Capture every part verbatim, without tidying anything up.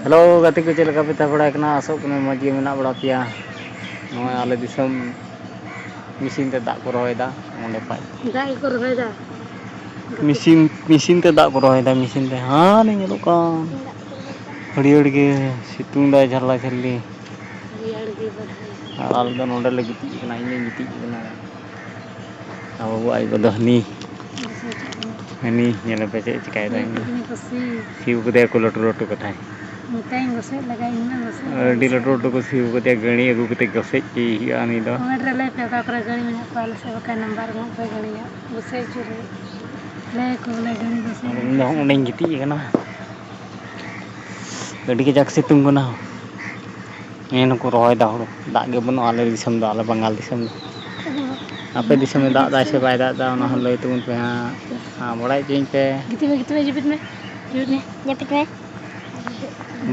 Hello ᱜᱟᱛᱮ ᱠᱚ, ᱪᱮᱫ ᱞᱮᱠᱟ ᱯᱮ ᱛᱟᱦᱮᱸ ᱵᱟᱲᱟᱭ ᱠᱟᱱᱟ? ᱟᱥᱚᱜ ᱠᱟᱹᱱᱟᱹᱧ ᱢᱚᱡᱽ ᱜᱮ ᱢᱮᱱᱟᱜ ᱵᱟᱲᱟ ᱯᱮᱭᱟ᱾ ᱱᱚᱜᱼᱚᱭ ᱟᱞᱮ ᱫᱤᱥᱚᱢ ᱢᱮᱥᱤᱱ ᱛᱮ ᱫᱟᱜ ᱠᱚ ᱨᱚᱦᱚᱭᱮᱫᱟ ᱚᱸᱰᱮ ᱠᱷᱚᱡ᱾ ᱫᱟᱜ ᱜᱮᱠᱚ ᱨᱚᱦᱚᱭᱮᱫᱟ? ᱢᱮᱥᱤᱱ, ᱢᱮᱥᱤᱱ ᱛᱮ ᱫᱟᱜ ᱠᱚ ᱨᱚᱦᱚᱭᱮᱫᱟ, ᱢᱮᱥᱤᱱ ᱛᱮ᱾ ᱦᱟᱱᱮ ᱧᱮᱞᱚᱜ ᱠᱟᱱ ᱦᱟᱹᱨᱭᱟᱹᱲ ᱜᱮ ᱥᱤᱛᱩᱝ ᱫᱟᱭ ᱡᱷᱟᱨᱞᱟ ᱡᱷᱟᱹᱨᱞᱤ᱾ ᱦᱟᱹᱨᱭᱟᱹᱲ ᱜᱮ ᱵᱟᱹᱫᱽ ᱨᱮ᱾ ᱟᱨ ᱟᱞᱮ ᱫᱚ ᱱᱚᱸᱰᱮ ᱞᱮ ᱜᱤᱛᱤᱡ ᱠᱟᱱᱟ, ᱤᱧ ᱫᱚᱧ ᱜᱤᱛᱤᱡ ᱠᱟᱱᱟ᱾ ᱟᱨ ᱵᱟᱹᱵᱩ ᱟᱡ ᱜᱚ ᱫᱚ ᱦᱟᱹᱱᱤ, ᱦᱟᱹᱱᱤ ᱧᱮᱞᱮ ᱯᱮ ᱪᱮᱫ ᱮ ᱪᱤᱠᱟᱭᱮᱫᱟ᱾ ᱦᱟᱹᱱᱤ ᱠᱩᱥᱤ᱾ ᱥᱤᱣ ᱠᱟᱫᱮᱭᱟ ᱠᱚ ᱞᱟᱹᱴᱩ ᱞᱟᱹᱴᱩ ᱠᱟᱛᱷᱟᱭ᱾ ᱢᱮᱛᱟᱭᱟᱹᱧ ᱜᱚᱥᱮᱡ ᱞᱟᱜᱟᱭ ᱤᱧ ᱢᱮ, ᱜᱚᱥᱮᱡ ᱟᱹᱰᱤ ᱞᱟᱹᱴᱩ ᱞᱟᱹᱴᱩ ᱠᱚ ᱥᱤᱣ ᱠᱟᱫᱮᱭᱟ, ᱜᱟᱹᱲᱤ ᱟᱹᱜᱩ ᱠᱟᱛᱮ ᱜᱚᱥᱮᱡ ᱪᱚᱭ ᱦᱩᱭᱩᱜᱼᱟ ᱩᱱᱤ ᱫᱚ᱾ ᱠᱚᱢᱮᱱᱴ ᱨᱮ ᱞᱟᱹᱭ ᱯᱮ ᱚᱠᱟ ᱠᱚᱨᱮ ᱜᱟᱹᱲᱤ ᱢᱮᱱᱟᱜ ᱠᱚᱣᱟ ᱟᱞᱮ ᱥᱮᱫ, ᱵᱟᱠᱷᱟᱱ ᱱᱟᱢᱵᱟᱨ ᱮᱢᱚᱜ ᱯᱮ ᱜᱟᱹᱲᱤᱭᱟᱜ ᱜᱚᱥᱮᱡ ᱦᱚᱪᱚ ᱨᱮ᱾ ᱞᱟᱹᱭ ᱟᱠᱚ ᱵᱚᱞᱮ ᱜᱟᱹᱲᱤ ᱜᱚᱥᱮᱡ ᱤᱧ ᱫᱚ ᱦᱚᱸᱜ ᱚᱸᱰᱮᱧ ᱜᱤᱛᱤᱡ ᱟᱠᱟᱱᱟ᱾ ᱟᱹᱰᱤ ᱠᱟᱡᱟᱠ ᱥᱤᱛᱩᱝ ᱠᱟᱱᱟ᱾ ᱦᱮᱸ, ᱱᱩᱠᱩ ᱨᱚᱦᱚᱭ ᱫᱟ ᱦᱩᱲᱩ᱾ ᱫᱟᱜ ᱜᱮ ᱵᱟᱹᱱᱩᱜᱼᱟ ᱟᱞᱮ ᱫᱤᱥᱚᱢ ᱫᱚ, ᱟᱞᱮ ᱵᱟᱝᱜᱟᱞ ᱫᱤᱥᱚᱢ ᱫᱚ᱾ ᱟᱯᱮ ᱫᱤᱥᱚᱢᱮ ᱫᱟᱜ ᱫᱟᱭ ᱥᱮ ᱵᱟᱭ ᱫᱟᱜ ᱮᱫᱟ, ᱚᱱᱟ ᱦᱚᱸ ᱞᱟᱹᱭ ᱛᱟᱵᱚᱱ ᱯᱮ ᱦᱟᱸᱜ᱾ ᱟᱨ ᱵᱟᱲᱟᱭ ᱦᱚᱪᱚᱧ ᱯᱮ᱾ ᱜᱤᱛᱤᱡ ᱢᱮ, ᱜᱤᱛᱤᱡ ᱢᱮ, ᱡᱟᱹᱯᱤᱫ ᱢᱮ, ᱡᱟᱹᱯᱤᱫ ᱢᱮ᱾ ᱡᱟᱹᱯᱤᱫ ᱢᱮ᱾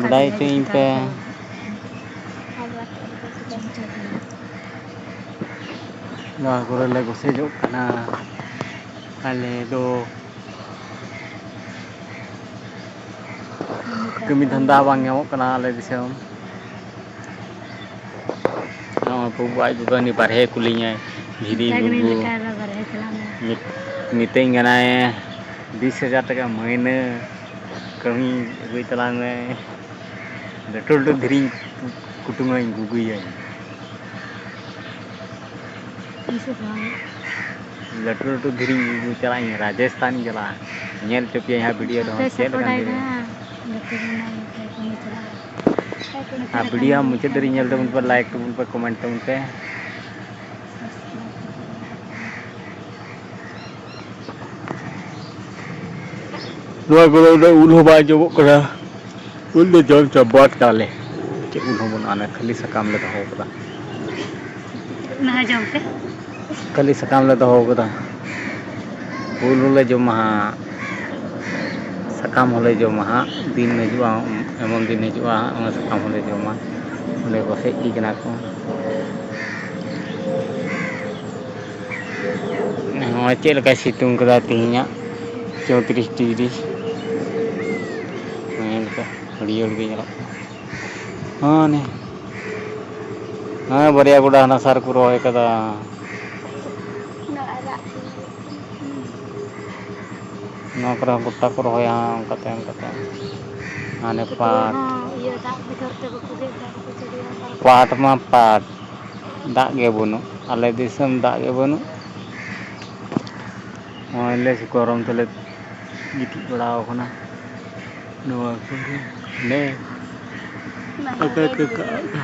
ᱵᱟᱲᱟᱭ ᱦᱚᱪᱚᱧ ᱯᱮ᱾ ᱱᱚᱣᱟ ᱠᱚᱨᱮ ᱞᱮ ᱜᱚᱥᱮᱡᱚᱜ ᱠᱟᱱᱟ ᱟᱞᱮ ᱫᱚ᱾ ᱠᱟᱹᱢᱤ ᱫᱷᱟᱱᱫᱟ ᱵᱟᱝ ᱧᱟᱢᱚᱜ ᱠᱟᱱᱟ ᱟᱞᱮ ᱫᱤᱥᱚᱢ᱾ ᱱᱚᱜᱼᱚᱭ ᱵᱟᱹᱵᱩ ᱟᱡ ᱜᱚᱜᱚ ᱩᱱᱤ ᱵᱟᱨᱦᱮ ᱠᱩᱞᱤᱧᱟᱭ, ᱫᱷᱤᱨᱤ ᱢᱮᱛᱟᱭ ᱠᱟᱹᱱᱟᱹᱧ, ᱜᱩᱜᱩ᱾ ᱢᱮᱛᱟᱭ ᱢᱮ ᱵᱟᱨᱦᱮ ᱪᱟᱞᱟᱜ ᱢᱮ᱾ ᱢᱤᱛ-, ᱢᱤᱛᱟᱹᱧ ᱠᱟᱱᱟᱭ, "ᱵᱤᱥ ᱦᱟᱡᱟᱨ ᱴᱟᱠᱟ ᱢᱟᱹᱦᱱᱟᱹ ᱠᱟᱹᱢᱤ ᱟᱹᱜᱩᱭ ᱛᱟᱞᱟᱝ ᱢᱮ, ᱞᱟᱹᱴᱩ ᱞᱟᱹᱴᱩ ᱫᱷᱤᱨᱤᱧ ᱠᱩᱴᱩᱢᱟᱹᱧ, ᱜᱩᱜᱩᱭᱟᱹᱧ᱾" ᱛᱤᱥᱮ ᱯᱟᱲᱦᱟᱣ? ᱞᱟᱹᱴᱩ ᱞᱟᱹᱴᱩ ᱫᱷᱤᱨᱤᱧ ᱜᱩᱜᱩ ᱪᱟᱞᱟᱜ ᱤᱧ, ᱨᱟᱡᱚᱥᱛᱷᱟᱱᱤᱧ ᱪᱟᱞᱟᱜᱼᱟ᱾ ᱧᱮᱞ ᱦᱚᱪᱚ ᱯᱮᱭᱟᱹᱧ ᱦᱟᱸᱜ ᱵᱷᱤᱰᱤᱭᱳ ᱨᱮᱦᱚᱸ ᱪᱮᱫ ᱞᱮᱠᱟᱱ ᱫᱷᱤᱨᱤ᱾ ᱜᱟᱛᱮ ᱠᱚ ᱢᱮᱱᱟᱜ ᱢᱮᱛᱟᱭ ᱠᱟᱹᱢᱤ ᱪᱟᱞᱟᱜᱼᱟ᱾ ᱟᱨ ᱵᱷᱤᱰᱤᱭᱳ ᱢᱩᱪᱟᱹᱫ ᱫᱷᱟᱹᱨᱤᱡ ᱧᱮᱞ ᱛᱟᱵᱚᱱ ᱯᱮ, ᱞᱟᱭᱤᱠ ᱛᱟᱵᱚᱱ ᱯᱮ, ᱠᱚᱢᱮᱱᱴ ᱛᱟᱵᱚᱱ ᱯᱮ᱾ ᱱᱚᱣᱟ ᱠᱚᱨᱮ ᱩᱱᱟᱹᱜ ᱩᱞ ᱦᱚᱸ ᱵᱟᱭ ᱡᱚᱢᱚᱜ ᱠᱟᱱᱟ᱾ ᱩᱞ ᱫᱚ ᱡᱚᱢ ᱪᱟᱵᱟ ᱠᱮᱫᱟ ᱞᱮ᱾ ᱪᱮᱫ ᱩᱞ ᱦᱚᱸ ᱵᱟᱹᱱᱩᱜᱼᱟ, ᱚᱱᱮ ᱠᱷᱟᱹᱞᱤ ᱥᱟᱠᱟᱢ ᱞᱮ ᱫᱚᱦᱚ ᱠᱟᱫᱟ᱾ ᱚᱱᱟ ᱦᱚᱸ ᱡᱚᱢ ᱯᱮ᱾ ᱠᱷᱟᱹᱞᱤ ᱥᱟᱠᱟᱢ ᱞᱮ ᱫᱚᱦᱚ ᱠᱟᱫᱟ᱾ ᱩᱞ ᱦᱚᱸᱞᱮ ᱡᱚᱢᱟ ᱦᱟᱸᱜ, ᱥᱟᱠᱟᱢ ᱦᱚᱸᱞᱮ ᱡᱚᱢᱟ ᱦᱟᱸᱜ᱾ ᱫᱤᱱ ᱦᱤᱡᱩᱜᱼᱟ, ᱮᱢᱚᱱ ᱫᱤᱱ ᱦᱤᱡᱩᱜᱼᱟ ᱦᱟᱸᱜ, ᱚᱱᱟ ᱥᱟᱠᱟᱢ ᱦᱚᱸᱞᱮ ᱡᱚᱢᱟ᱾ ᱚᱸᱰᱮ ᱠᱚ ᱦᱮᱡ ᱠᱟᱱᱟ ᱠᱚ᱾ ᱱᱚᱜᱼᱚᱭ ᱪᱮᱫ ᱞᱮᱠᱟᱭ ᱥᱤᱛᱩᱝ ᱠᱟᱫᱟ ᱛᱮᱦᱮᱧᱟᱜ, ᱪᱳᱭᱛᱨᱤᱥ ᱰᱤᱜᱽᱨᱤ᱾ ᱦᱟᱹᱨᱭᱟᱹᱲ ᱜᱮ ᱧᱮᱞᱚᱜ ᱠᱟᱱᱟ᱾ ᱦᱮᱸ, ᱱᱤᱭᱟᱹ, ᱦᱮᱸ, ᱵᱟᱨᱭᱟ ᱜᱚᱰᱟ ᱦᱟᱱᱟ ᱥᱟᱨ ᱠᱚ ᱨᱚᱦᱚᱭ ᱠᱟᱫᱟ᱾ ᱩᱱᱟᱹᱜ ᱟᱨᱟᱜ ᱜᱮ ᱧᱮᱞᱚᱜ ᱠᱟᱱᱟ᱾ ᱱᱚᱣᱟ ᱠᱚᱨᱮ ᱦᱚᱸ ᱜᱚᱴᱟ ᱠᱚ ᱨᱚᱦᱚᱭᱟ ᱚᱱᱠᱟᱛᱮ, ᱚᱱᱠᱟᱛᱮ᱾ ᱦᱟᱱᱮ ᱯᱟᱴ᱾ ᱦᱚᱸ, ᱤᱭᱟᱹ ᱫᱟᱜ ᱵᱚᱛᱚᱨ ᱛᱮ ᱵᱟᱠᱚ ᱜᱮᱫ ᱫᱟ, ᱵᱟᱠᱚ ᱪᱟᱹᱞᱩᱭᱟ ᱚᱱᱠᱟ᱾ ᱯᱟᱴ ᱢᱟ ᱯᱟᱴ, ᱫᱟᱜ ᱜᱮ ᱵᱟᱹᱱᱩᱜ᱾ ᱟᱞᱮ ᱫᱤᱥᱚᱢ ᱫᱟᱜ ᱜᱮ ᱵᱟᱹᱱᱩᱜ᱾ ᱱᱚᱜᱼᱚᱭ ᱞᱮ ᱜᱚᱨᱚᱢ ᱛᱮᱞᱮ ᱜᱤᱛᱤᱡ ᱵᱟᱲᱟᱣ ᱠᱟᱱᱟ᱾ ᱱᱚᱣᱟ ᱠᱚᱨᱮ ᱱᱮ ᱚᱠᱚᱭ ᱠᱚ ᱠᱟᱜ ᱠᱟᱜᱼᱟ?